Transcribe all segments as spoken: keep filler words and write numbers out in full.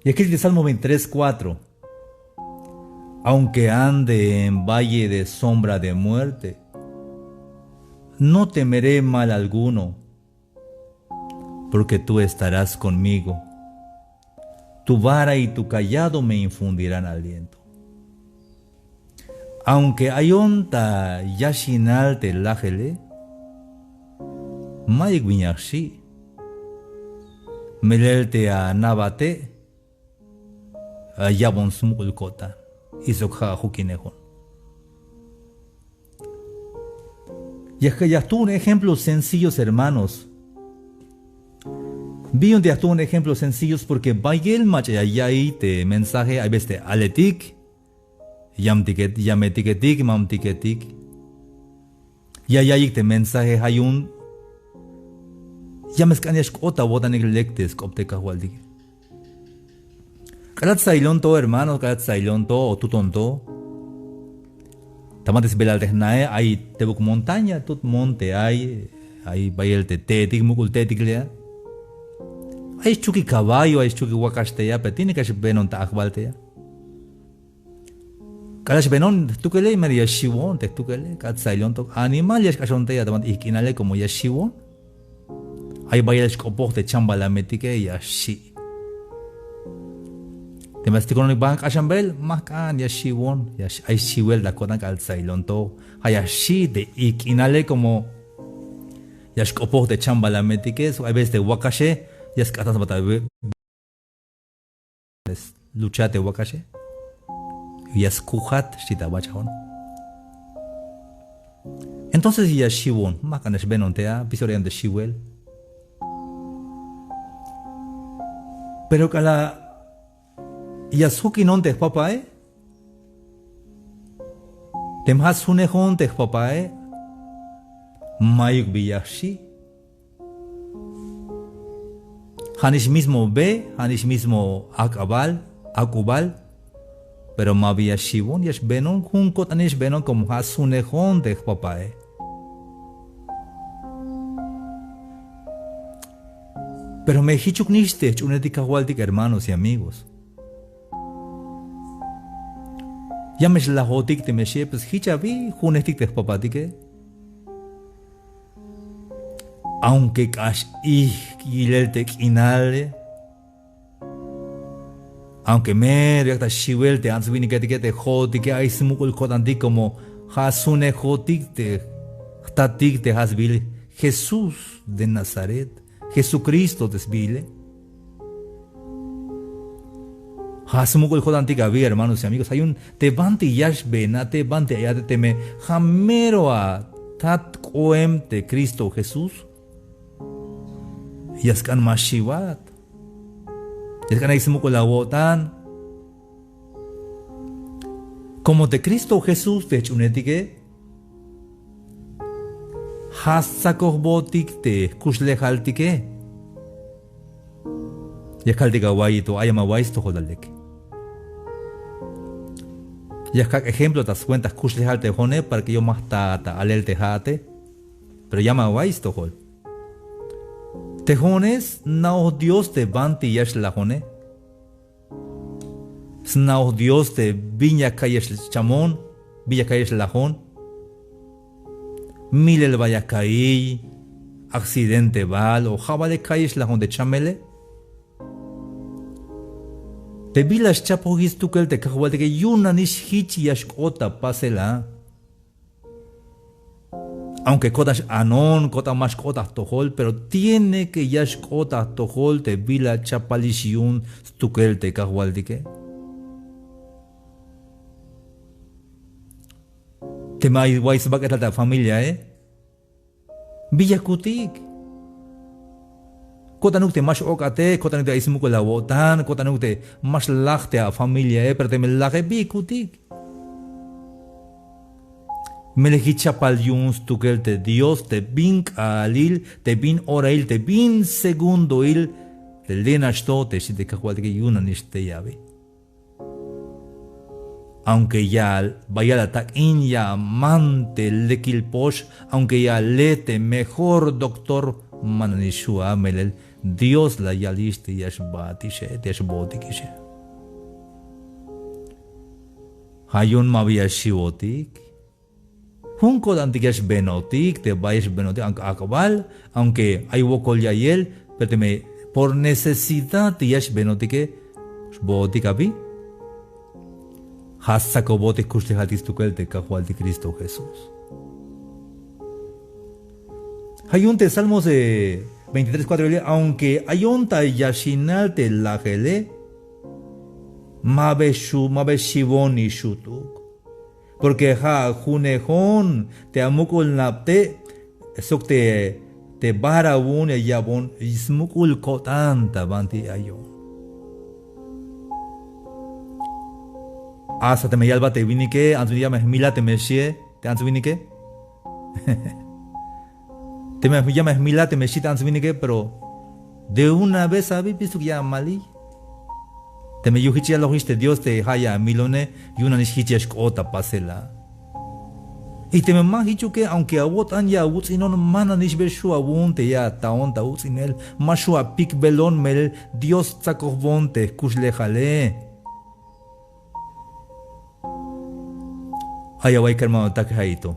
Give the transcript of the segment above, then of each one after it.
Ya kiltik te Salmo veintitrés cuatro. Aunque ande en valle de sombra de muerte, no temeré mal alguno, porque tú estarás conmigo. Tu vara y tu cayado me infundirán aliento. Aunque ayon ta yaxinal te lajele, mayuk bin ya xi'. Melel te anabate a yabon smuk'ul ko'tan y sok ja' ajukinejon. Ya, ya jtuun ejemplos sencillos, hermanos. Bi yu'un te ya jtuun ejemplos sencillos, porque bayel mach'a ya ya'iy te mensaje, hay veces te aletik, yamtike, yametiketik, mamtiketik. Ya ya'iyik te mensaje, ja' yu'un ya me sk'an ya xk'ot awo'tanik lek te sk'op te Kajwaltike. K'alal tsailon to, hermanos, k'alal tsailon to o tuton to. Ta banti sbelal te jna'e, ay tebuk montaña, tut monte ay, ay bayel te te'etik, muk'ul te'etik le' a. Ay xchukik caballo, ay xchukik wakax te' a, pero tiene que xbeenon ta ajbal te' a. K'alal xbeenon jtukele, mero ya xiwon te jtukele, k'alal tsailon to. Animal ya xk'axon te' a ta banti ijk' k'inale, como ya xiwon. Ay bayel xk'opoj te chambalametike, ya xi'. Teme stikononik ban k'axan beel, ma jk'an, ya xiwon, ya x-, ay xiwel ta ko'tan k'alal tsailon to. Ja' ya xi' te ijk' k'inale, como ya xk'opoj te chambalametike, so hay veces te wakaxe ya sk'atan sba ta we-, lucha te wakaxe. Ya skujat, xchi ta wach'ajon. Entonces ya xiwon, ma jk'an ya xbeenon te' a, piso ora yan te xiwel. Pero k'alal ya sjukinon te jpapae, teme ja' sjunejon te jpapae, mayuk bi ya xi'. Ja'nix mismo be, ja'nix mismo ak'abal, ak'ubal, pero ma bi ya xiwon, ya xbeenon, jun ko'tanil xbeenon, como ja' sjunejon te jpapae. Pero me jichuknix te jch'uunetik Kajwaltik, hermanos y amigos. Ya me xlajotik teme xie, pues jich a bi, junejtik te jpapatike. Aunque k'ax ijk' yilel te k'inale, aunque mero yak ta xiwel te ants winiketike, te jo'otike ay smuk'ul ko'tantik, como ja' sjunejotik te jtatik te ja' sbiil Jesús de Nazaret, Jesucristo te sbiile. Ja' smuk'ul ko'tantik a bi, hermanos y amigos. Ja' yu'un te banti ya xbeenate, banti ayate, teme ja' mero atat k'oem te Cristo Jesús, ya sk'an ma xiwat. Ya sk'an ay smuk'ul awo'tan. Como te Cristo Jesús te jch'uunetike, ja' stsakojbotik te jkuxlejaltike. Ya kaltik awa'iy to, ay ya me awa'iy stojol a lek. Ya kak' ejemplo ta swenta jkuxlejal te jo'one para que yu'un ma jta ta alel te ja'ate. Pero ya me awa'iy stojol. Te jo'one sna'oj Dios te banti ya xlajone. Sna'oj Dios te bin ya ka'yex chamon, bin ya ka'yex lajon. Milel ba ya ka'iy, accidente bal o ja' bal ya ka'yex lajon te chamele. Te bila xchapojix stukel te Kajwaltike, yu'un nanix jich ya xk'ot ta pasel a. Aunque ko'tan x-anon, ko'tan ma xk'ot ta jtojol, pero tiene que ya xk'ot ta jtojol te bila chapalix yu'un stukel te Kajwaltike. Teme ay way sbak'etal ta familiae, bi ya kutik. Ko'tanuk te ma x-ok'ate, ko'tanuk te ay smuk'ul awo'tan, ko'tanuk te ma xlaj te afamiliae, pero teme laje, bi kutik. Melel jich chapal yu'un stukel te Dios, te bin k'aalil, te bin orail, te bin segundoil, te le' nax to, te xi te Kajwaltike, yu'un nanix tey a bi. Aunque ya bayal atak'in, ya aman te lekil pox, aunque ya ale te mejor doctor, ma nanix xju' a, melel Dios la yalix te ya xbaatixe, te ya xbootikixe. Ja' yu'un ma ba ya xiwotik. Jun ko'tantik ya xbenotik, te ba ya xbenotik, aunque ak'bal, aunque ay wokol ya'iyel, pero teme por necesidad te ya xbenotike, xbootik abi. Ja' stsakojbotik jkuxlejaltik stukel te Kajwaltik Cristo Jesús. Ja' yu'un te Salmos, eh, veintitrés cuatro yal: Aunque ayon ta yaxinal te lajele, ma ba xu-, ma ba xiwonix xutuk. Porque ja' ajunejon te amuk'ul nabte' sok te, te vara awu'un ya ya'bon smuk'ul ko'tan ta banti ayon. Hasta teme yalbat te winike, ants winike, ya me jmilat teme xie te ants winike. Teme ya me jmilat teme xi te ants winike, pero de una vez abi bistuk ya amaliy. Teme yu'un jich yalojix te Dios te ja' ya amilone, yu'un nanix jich ya xk'ot ta pasel a. Y teme ma jichuke, aunque awo'tan ya awuts'inon, ma nanix ba xju' awu'un te ya ataon ta uts'inel, ma xju' apikbelon, melel Dios stsakojbon te jkuxlejale. Ay away kermanotak, ja'i to.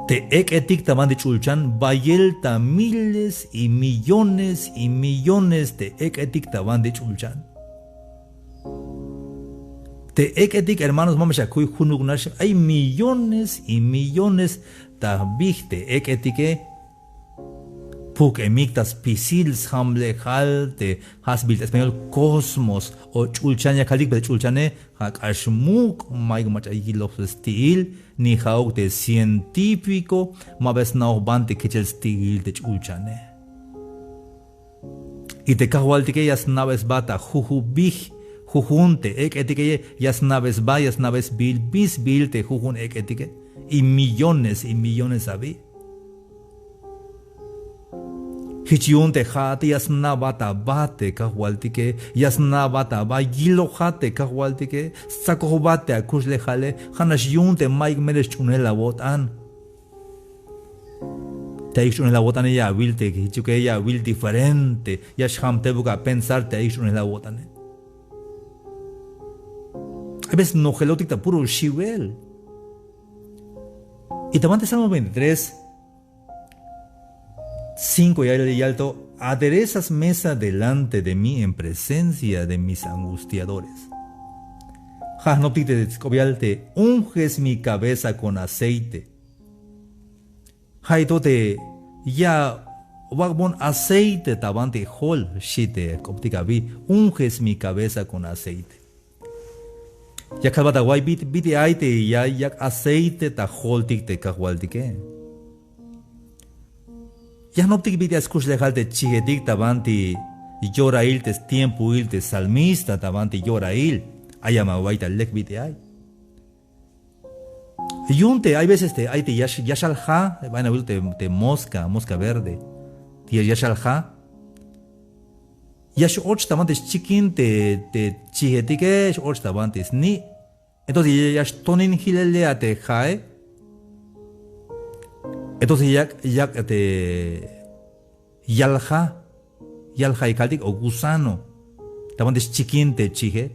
Te ek'etik ta banti ch'ulchan, bayel ta miles y millones y millones te ek'etik ta banti ch'ulchan. Te ek'etik, hermanos, ma me xakuy junuk nax, ay millones y millones ta jbij te ek'etike. Puk'emik ta spisil sjamlejal te ja' sbiil ta español cosmos o ch'ulchan ya kaltik, pero ch'ulchane ja' k'ax muk', mayuk mach'a yiloj sti'il, ni ja'uk te científico ma ba sna'oj banti kichel sti'il te ch'ulchane. Y te Kajwaltike ya sna'be sba ta jujun bij, jujun te ek'etike ya sna'be sba, ya sna'be sbiil, bi sbiil te jujun ek'etike. Y millones y millones abi. Jich yu'un te ja'ate ya sna'bat aba te Kajwaltike, ya sna'bat aba, yilojat te Kajwaltike, stsakojbat te akuxlejale, ja'nax yu'un te mayuk melel xch'uunel awo'tan. Te ayuk xch'uunel awo'tane ya awil te jichuke, ya awil diferente, ya xjam tebuk apensar te ayuk xch'uunel awo'tane. Hay veces nojelotik ta puro xiwel. Y ta banti Salmo veintitrés, cinco ya yal to: Aderezas mesa delante de mí en presencia de mis angustiadores. Ja' jnoptik te sk'obyal te: Unges mi cabeza con aceite. Ja'i to te ya awak'bon aceite ta banti jol, xi te jk'optik abi: Unges mi cabeza con aceite. Ya kalbat awa'iy bit'il ay te ya yak' aceite ta joltik te Kajwaltike. Ya jnoptik bit'il ay skuxlejal te chijetik ta banti yorail, te stiempoil te salmista ta banti yorail. Ay ya me awa'iy ta lek bit'il ay. Yu'un te hay veces te ay te yax-, yaxal ja, bayal awil te, te mosca, mosca verde. Te ya-, yaxal ja. Ya x-och ta banti xchikin te, te chijetike, x-och ta banti sni'. Entonces ya, ya xtonin jilel a te jae. Entonces yak', yak' te yal ja, yal ja ya kaltik o gusano ta banti xchikin te chije.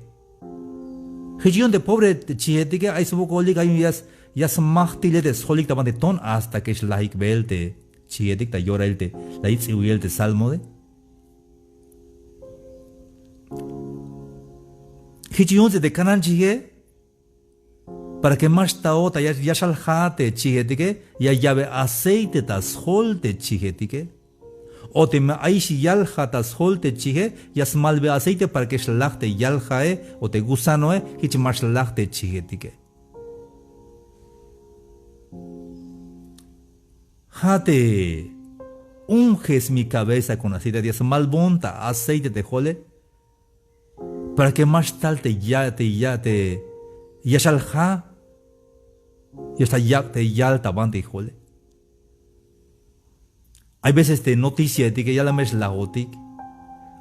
Jich yu'un te pobre te chijetike ay swokolik, ay yu'un ya s-, ya smajtile te sjolik ta banti ton hasta que xlajik beel te chijetik ta yorail te la yich' ts'iwil te salmode. Jich yu'un te kanan chije, para que ma xtaot ta ya-, yaxal ja te chijetike, ya yabe aceite ta sjol te chijetike. O teme ayix yal ja ta sjol te chije, ya smalbe aceite para que xlaj te yal jae o te gusanoe, jich ma xlaj te chijetike. Ja' te unges mi cabeza con aceite, ya smalbon ta aceite te jole, para que ma xtal te ya-, te ya-, te yaxal ja, ya xtal yak' te yal ta banti jole. Hay veces te noticiaetike ya la me xlajotik.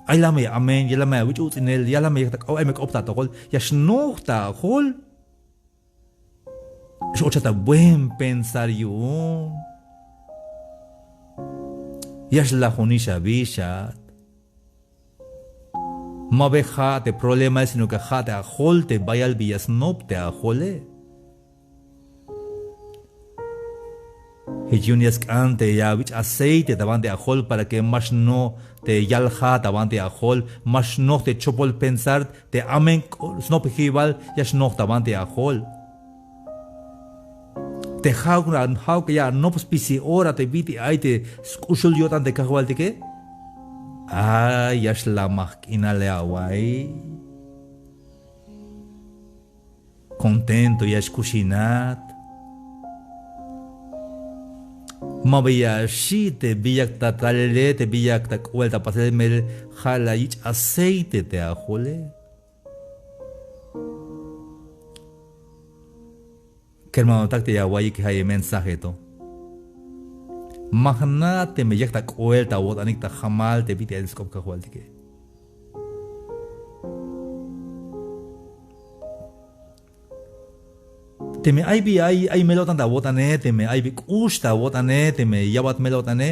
Ay la me amen, ya la me awich' uts'inel, ya la me yak ta k'op, ay me k'op ta atojol, ya xnoj ta ajol. X-ochat ta buen pensar yu'un. Ya xlajonix abi xat. Ma ba ja' te problemae, sino que ja' te ajol te bayal bi ya snop te ajole. Jich yu'un ya sk'an te ya awich' aceite ta banti ajol para que ma xnoj te yalja ta banti ajol, ma xnoj te chopol pensar te amen k'o snopejibal ya xnoj ta banti ajol. Te ja'uk, ja'uk ya anop spisil ora te bit'il ay te sk'uxul yo'tan te kajwaltike. Ay, ya xlamaj k'inale awa'iy. Contento ya xkuxinat. Ma ba ya axi' te bin yak ta talele, te bin yak ta k'oel ta pasele, melel ja' la yich' aceite te ajole. Kermanotak te ya awa'iyik ja'i mensaje to. Ma jna' teme yak ta k'oel ta awo'tanik ta jamal te bit'il ay te sk'op kajwaltike. Teme ay bi ay, ay mel-o'tan ta awo'tane, teme ay bi k'ux ta awo'tane, teme ya'bat mel-o'tane,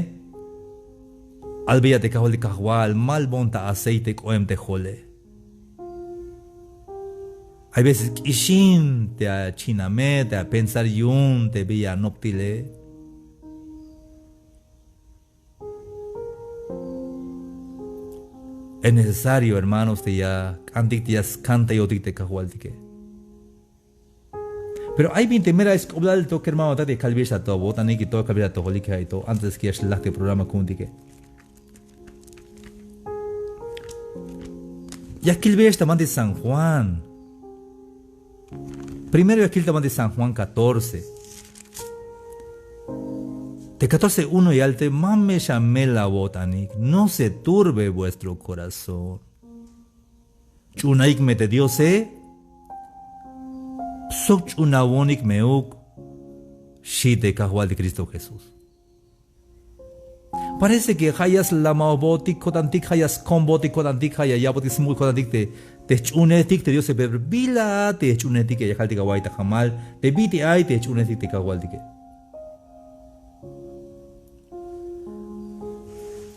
albeya te kajwaltik: Kajwal, malbon ta aceite k'oem te jole. Hay veces k'ixin te achiname, te apensar yu'un te bi ya anop tile. Es necesario, hermanos, te ya k'antik, te ya skantayotik te kajwaltike. Pero ay bin te mero ay sk'oblal to, kermanotak, ya kalbeyex ta to awo'tanik y to kalbeyex ta to jolik ja'i to, antes que ya xlaj te programa ku'untike. Ya kilbeyex ta banti San Juan. Primero ya kil ta banti San Juan catorce. Te catorce uno ya yal te: Ma me xamel awo'tanik, no se turbe vuestro corazón. Ch'uunaik me te Diose, sok ch'uunawonik me uk, xi te kajwaltik Cristo Jesús. Parece que ja' ya slamajbotik ko'tantik, ja' ya skombotik ko'tantik, ja' ya ya'botik smuk'ul ko'tantik te, te jch'uunejtik te Diose, pero bila te jch'uunejtike, ya kaltik awa'iy ta jamal te bit'il ay te jch'uunejtik te kajwaltike.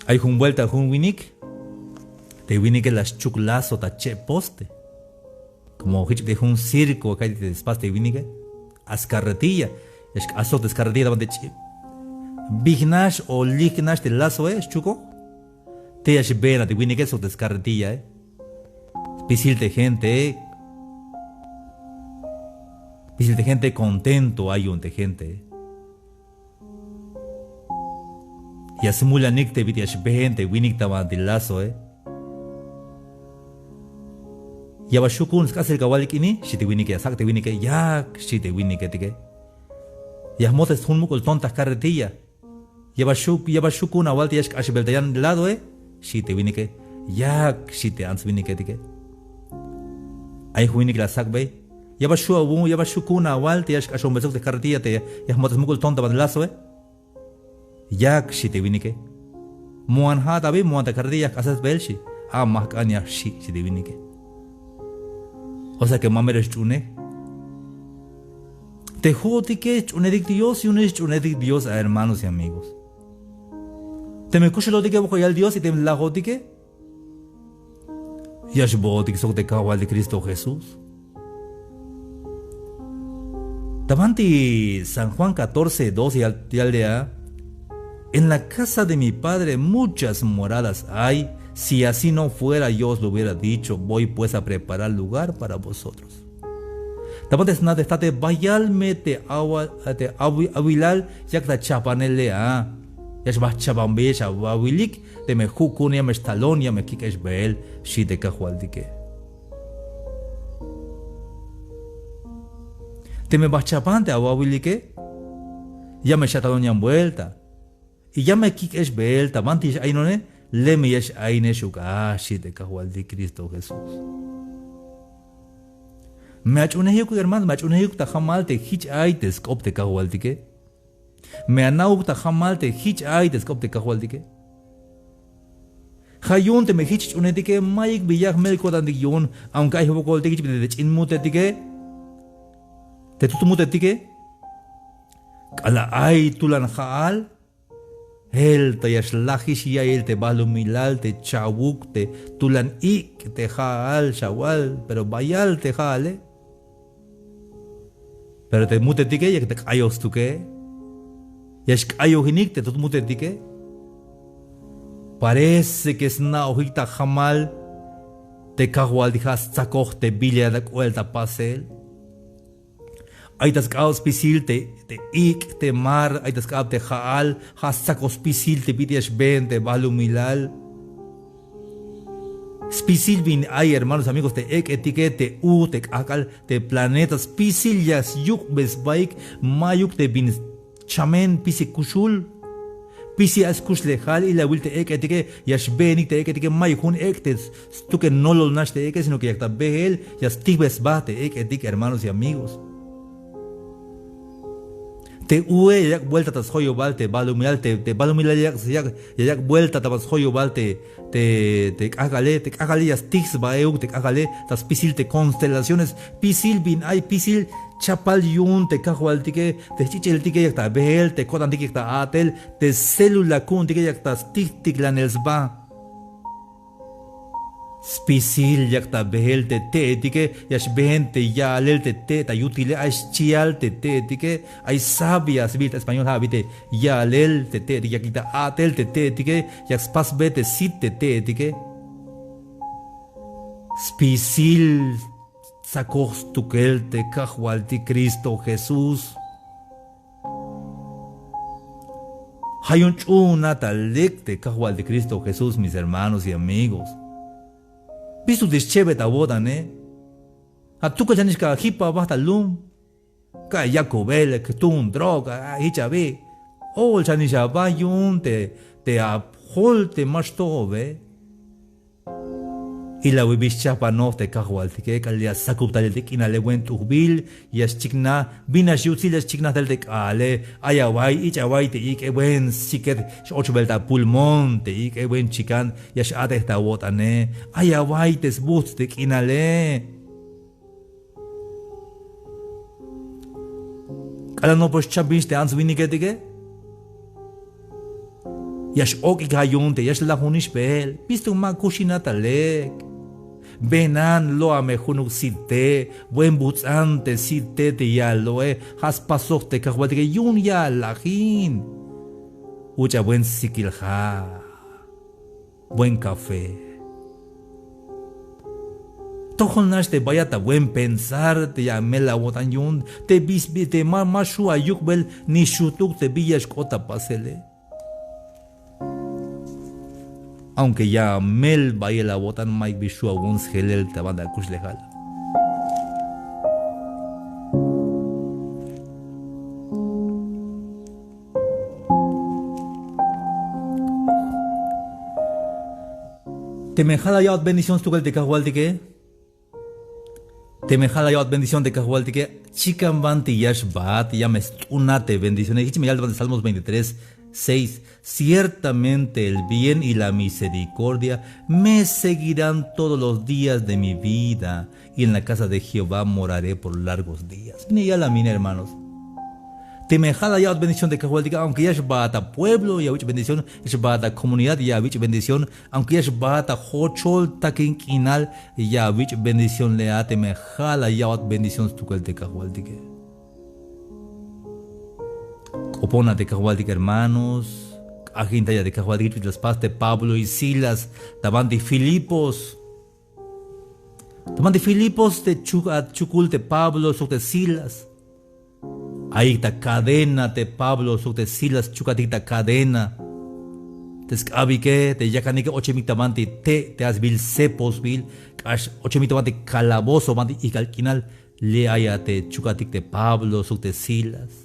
Ay jun vuelta jun winik, te winike la xchuk lazo ta cheb poste. Como jich te jun circo, ka'ytik te spas te winike, a scarretilla, ya xk'asoj te scarretilla ta banti ch'ib. Bijnax o lijnax te lazoe xchukoj. Te ya xbeen a te winike sok te scarretillae. Spisil te gente, spisil te gente contento ay yu'un te gente. Ya smulanik te bit'il ya xbeen te winik ta banti lazoe. Ya bal xju' ku'un sk'asel kawalik ini, xi te winike, ya ssak' te winike. Yak, xi te winiketike. Ya jmotes jun muk'ul ton ta carretilla. Ya bal xju', ya bal xju' ku'un awal te ya xk'ax beel ta yan ladoe, xi te winike. Yak, xi te ants winiketike. Ay jun winik la sak'bey. Ya bal xju' awu'un, ya bal xju' ku'un awal te ya xk'axon beel sok te carretilla te ya jmotes muk'ul ton ta banti lazoe. Yak, xi te winike. Moan ja'at abi, moan ta carretilla, ya jk'ases beel, xi. A, ma jk'an, ya xi', xi te winike. O sea que ma mero xch'uunej. Te jo'otike jch'uunejtik Dios, yu'un jch'uunejtik Dios a, hermanos y amigos. Teme kuxulotike wokol yal Dios y teme lajotike, ya xbootik sok te kajwaltik Cristo Jesús. Ta banti San Juan catorce dos ya yal, ya yal te a: En la casa de mi Padre muchas moradas hay, si así no fuera, yo os lo hubiera dicho, voy pues a preparar lugar para vosotros. Ta banti sna te jtate: Bayal me te awa-, te awi-, awilal yak ta chajpanele a. Ya xba jchajpanbeyex awawilik, teme ju' ku'un ya me xtalon, ya me kik'ex beel, xi te kajwaltike. Teme ba jchajpan te awawilike, ya me xatalon yan vuelta. Y ya me kik'ex beel ta banti ya x-ayinone, leme ya x-ayinex uk a, xi te kajwaltik Cristo Jesús. Me ach'uunejiyuk, hermano, me ach'uunejiyuk ta jamal te jich ay te sk'op te kajwaltike. Me ana'uk ta jamal te jich ay te sk'op te kajwaltike. Ja' yu'un teme jich jch'uunejtike, mayuk bi ya jmel ko'tantik yu'un, aunque ay jwokoltik jich bi te ch'in mutetike, te tut mutetike, k'alal ay tulan ja'al, Beel ta ya xlajix ya'iyel te balumilal, te chawuk, te tulan ik', te ja'al xawal, pero bayal te ja'ale. Pero te mutetike yak ta k'ayoj stuke. Ya xk'ayojinik te tut mutetike. Parece que sna'ojik ta jamal te kajwaltik ja' stsakoj te bila ya ta k'oel ta pasel. Ay ta sk'ab spisil te, te ik', te mar, ay ta sk'ab te ja'al, ja' stsakoj spisil te bit'il ya xbeen te balumilal. Spisil bin ay, hermanos, amigos, te ek'etike, te u, te k'ajk'al, te planeta, spisil ya syuk'be sbaik, mayuk te bin chamen, spisil kuxul. Spisil ay skuxlejal, ilawil te ek'etike, ya xbeenik te ek'etike, mayuk jun ek' te stukel nolol nax te ek'e, sino que yak ta beel, ya stijbe sba te ek'etik, hermanos y amigos. Te ue ya yak' vuelta ta sjoyobal te balumilal, te, te balumilal ya yak', ya yak', ya yak' vuelta ta sjoyobal te, te, te k'ajk'ale, te k'ajk'ale ya stij sba euk te k'ajk'ale, ta spisil te constelaciones, spisil bin ay, spisil chapal yu'un te kajwaltike, te jch'ich'eltike yak ta beel, te ko'tantik yak ta a'tel, te célula ku'untike yak ta stijtiklanel sba. Spisil yak ta beel te te'etike, ya xbeen te ya'alel te te' ta yutile, ay xchial te te'etike, ay savia sbiil ta español, ja' abi te ya'alel te te'etike, yak ta a'tel te te'etike, yak spasbe te sit te te'etike. Spisil tsakoj stukel te kajwaltik Cristo Jesús. Ja' yu'un ch'uuna ta lek te kajwaltik Cristo Jesús, mis hermanos y amigos. Bistuk te xchebet awo'tane. Ja' tukel xanix ka jip aba ta lum. Ka yakubel, ka tuun droga, a, jich abi. Ol xanix aba yu'un te, te ajol te ma xtojobe. Ilawil bi xchajpanoj te kajwaltike, k'alal ya sakub talel te k'inale buen t'ujbil, ya xchiknaj, bin nax yutsil ya xchiknaj talel te k'aale, ay away, ich'a away te ik'e buen siket x-ochbel ta pulmón, te ik'e buen chikan ya x-a'tej ta awo'tane, ay away te sbujts' te k'inale. K'alal nopol xchamix te ants winiketike, ya x-ok'ik ja' yu'un te ya xlajunix beel, bistuk ma kuxinat ta lek. Benan, lo'a me junuk sit te', buen buts'an te sit te' te ya alo'e, ja' spasoj te kajwaltike yu'un ya alajin. Uch'a buen sikil ja'. Buen café. Tojol nax te bayat ta buen pensar te ya amel awo'tan yu'un te bis, bi, te ma, ma xju' ayukbel ni xujt'uk te bi ya xk'ot ta pasele. Aunque ya amel bayel awo'tan, mayuk bi xju' awu'un sjelel ta banti akuxlejal. Teme ja' la ya'ot bendición stukel te kajwaltike. Teme ja' la ya'ot bendición te kajwaltike, chikan banti ya xbaat, ya me st'unat te bendición. Jich me yal ta banti Salmos veintitrés, seis. Ciertamente el bien y la misericordia me seguirán todos los días de mi vida, y en la casa de Jehová moraré por largos días. Bin ya yal a mine, hermanos. Teme ja' la ya'ot bendición te kajwaltike, aunque ya xbaat a pueblo ya awich' bendición, ya xbaat a comunidad ya awich' bendición, aunque ya xbaat a jochol takin k'inal ya awich' bendición le' a, teme ja' la ya'ot bendición stukel te kajwaltike. K'opona te kajwaltik, hermanos, k'ajin ta ya te kajwaltik, jich bit'il la spas te Pablo y Silas ta banti Filipos. Ta banti Filipos te chuk, a chukul te Pablo sok te Silas. Ayik ta cadena te Pablo sok te Silas, chukatik ta cadena. Te sk'abike, te yakanike ochemik ta banti te', te a sbiil cepo sbiil, k'ax ochemik ta banti calabozo, banti ijk'al k'inal. Le' ay a te chukatik te Pablo sok te Silas.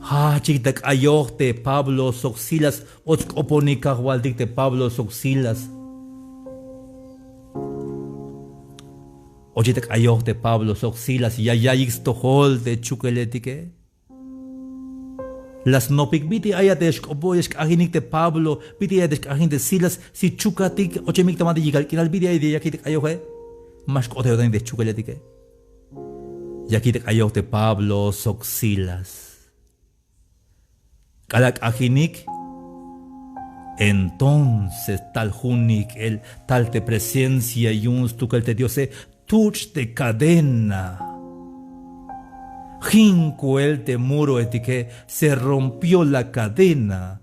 Jajchik ta k'ayoj te Pablo sok Silas, och k'oponik kajwaltik te Pablo sok Silas. Ochik ta k'ayoj te Pablo sok Silas, ya ya'iyik stojol te chukeletike. La snopik bit'il ay a te xk'opo, ya xk'ajinik te Pablo, bit'il ay a te xk'ajin te Silas, si chukatik ochemik ta banti yijk'al k'inal, bit'il ay a te yakik te k'ayoje. Ma xk'ot yo'tanik te chukeletike. Yakik ta k'ayoj te Pablo sok Silas. K'alal k'ajinik, entonces tal jun nijk'el, tal te presencia yu'un stukel te Diose, tuch' te cadena. Jin kuel te muroetike, se rompió la cadena.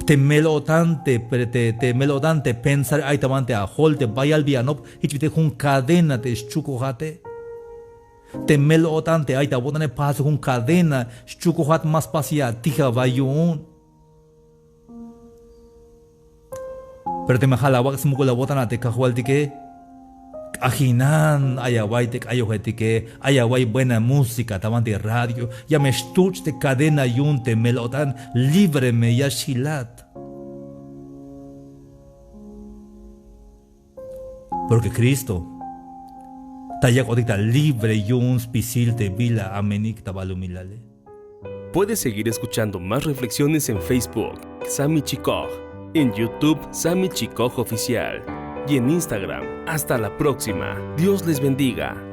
Te mel-o'tan te, te, te mel-o'tan te pensar ay ta banti ajol te bayal bi anop, jich bit'il jun cadena te xchukujate. Te mel-o'tan te ay ta awo'tane, pasa jun cadena xchukujat, ma spas ya atij aba yu'un. Pero teme ja' la awak' smuk'ul awo'tan a te Kajwaltike, k'ajinan, ay away te k'ayojetike, ay away buena música ta banti radio, ya me xtuch' te cadena yu'un te mel-o'tan, libre me ya xjilat. Porque Cristo ta yak'otik ta libre yu'un spisil te bila amenik ta balumilale. Puedes seguir escuchando más reflexiones en Facebook, Sami Chikoj, en YouTube, Sami Chikoj Oficial, y en Instagram. Hasta la próxima. Dios les bendiga.